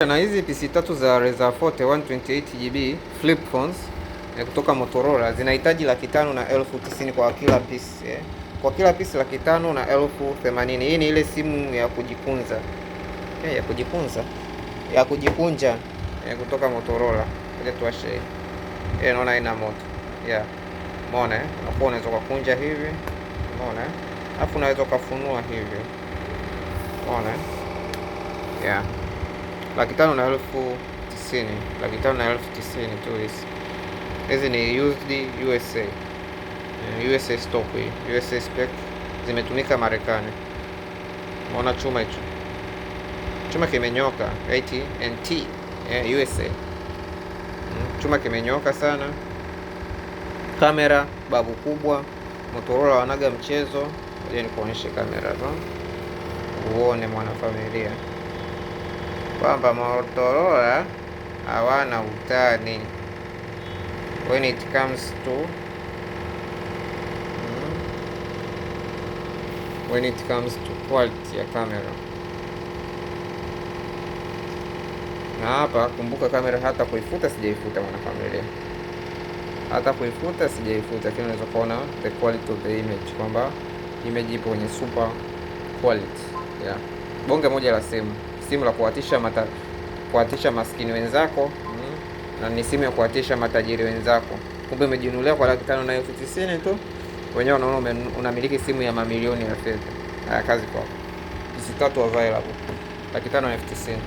Na hizi pisi tatu za Razr 40 128 GB flip phones kutoka Motorola zinahitaji 590,000 kwa kila piece. Kwa kila piece 580,000. Hii ni ile simu ya kujikunza ya kujikunza ya kujikunja kutoka Motorola. Ngoja tuwashe hii. Naona ina moto. Yeah. Umeona eh? Unakuwa unaweza kukunja hivi. Umeona eh? Alafu unaweza ukafunua hivi. Umeona eh? Yeah. 590,000, 590,000 tu hizi. Hizi ni used USA. USA stock hii, USA spec, zimetumika Marekani. Umeona chuma hicho? Chuma kimenyoka, AT&T, USA. Chuma kimenyoka sana. Kamera babu kubwa, Motorola wanaga mchezo. Ngoja nikuonyeshe kamera tu uone mwanafamilia kwamba Motorola hawana utani when it comes to when it comes to quality ya kamera. Na hapa kumbuka, kamera hata kuifuta sijaifuta, mwanafamilia, hata kuifuta sijaifuta, lakini unaweza kuona the quality of the image kwamba image ipo kwenye super quality, yeah. Bonge moja la simu, simu la kuwatisha maskini wenzako na ni simu ya kuwatisha matajiri wenzako. Kumbe umejinunulia kwa 590,000 tu, wenyewe wanaona unamiliki simu ya mamilioni ya fedha. Haya, kazi kwako. Pisi tatu available, 590,000.